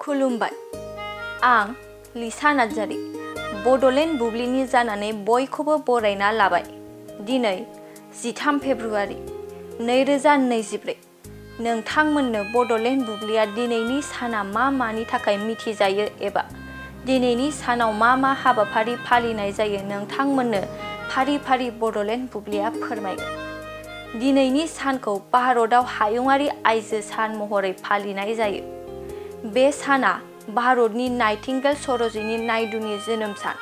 खुलुमबाय। आं लिसा नार्जारी बड'लेण्ड बुब्लिनि जानानै बयखौबो बरायना लाबाय। दिनै 13 फेब्रुआरि 2024। नोंथांमोननो बड'लेण्ड बुब्लिया दिनैनि साना मानि थाखाय मिथिजायो एबा दिनैनि सानाव मा हाबाफारि फालिनाय जायो नोंथांमोननो फारि फारि बड'लेण्ड बुब्लिया फोरमायगोन। दिनैनि सानखौ भारतआव हायुङारि आइजो सान महरै फालिनाय जायो। बे साना भारतनि नाइटिंगेल सरोजिनी नायडूनि जोनोम सान।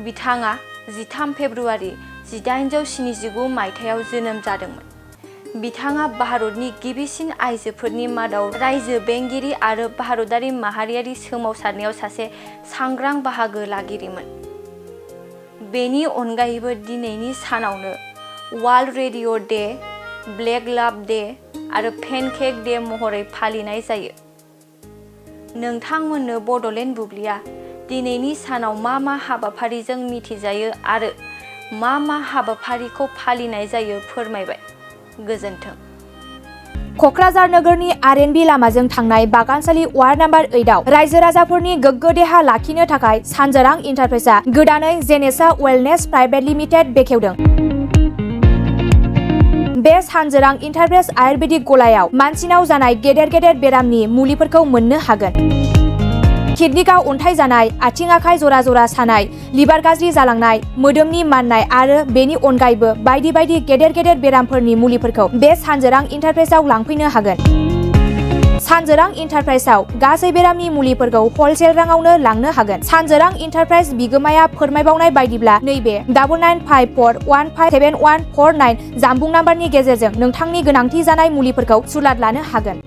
बिथाङा 13 फेब्रुआरि 1879 मायथाइयाव जोनोम जादोंमोन। बिथाङा भारतनि गिबिसिन आइजोफोरनि मादाव रायजो बेंगिरि आरो भारतारि माहारियारि सोमावसारनायाव सासे सांग्रां बाहागो लागिरिमोन। बेनि अनगायैबो दिनैनि सानावनो वर्ल्ड रेडिअ' डे, ब्लेक लाभ डे आरो पेनकेक डे महरै फालिनाय जायो। नोंथांमोननो बड'लेण्ड बुब्लिया दिनैनि सानाव मा हाबाफारिजों मिथिजायो आरो मा हाबाफारिखौ फालिनाय जायो फोरमायबाय। गोजोन्थों। क'क्राझार नोगोरनि आर.एन.बी. लामाजों थांनाय बागानसालि वार्ड नाम्बार 8 आव रायजो राजाफोरनि गोग्गो देहा लाखिनो थाखाय सानजोरां इन्टारप्राइजआ गोदानै जेनेसा वेलनेस प्राइभेट लिमिटेड बेखेवदों। बे सानजोरां इन्टारप्राइज आयुर्वेदिक गलायाव मानसिनाव जानाय गेदेर बेरामनि मुलिफोरखौ मोननो हागोन। किडनिकआव अन्थाइ जानाय, आथिं आखाइ जरा सानाय, लिभार गाज्रि जालांनाय, मोदोमनि माननाय आरो बेनि अनगायैबो बायदि गेदेर बेरामफोरनि मुलिफोरखौ बे सानजोरां इन्टारप्राइजआव लांफैनो हागोन। सानजोरां इन्टारप्राइजआव गासै बेरामनि मुलिफोरखौ हलसेल राङावनो लांनो हागोन। सानजोरां इन्टारप्राइज बिगोमाया फोरमायबावनाय बायदिब्ला नैबे 9954157149 जानबुं नाम्बारनि गेजेरजों नोंथांनि गोनांथि जानाय मुलिफोरखौ सुलाद लानो हागोन।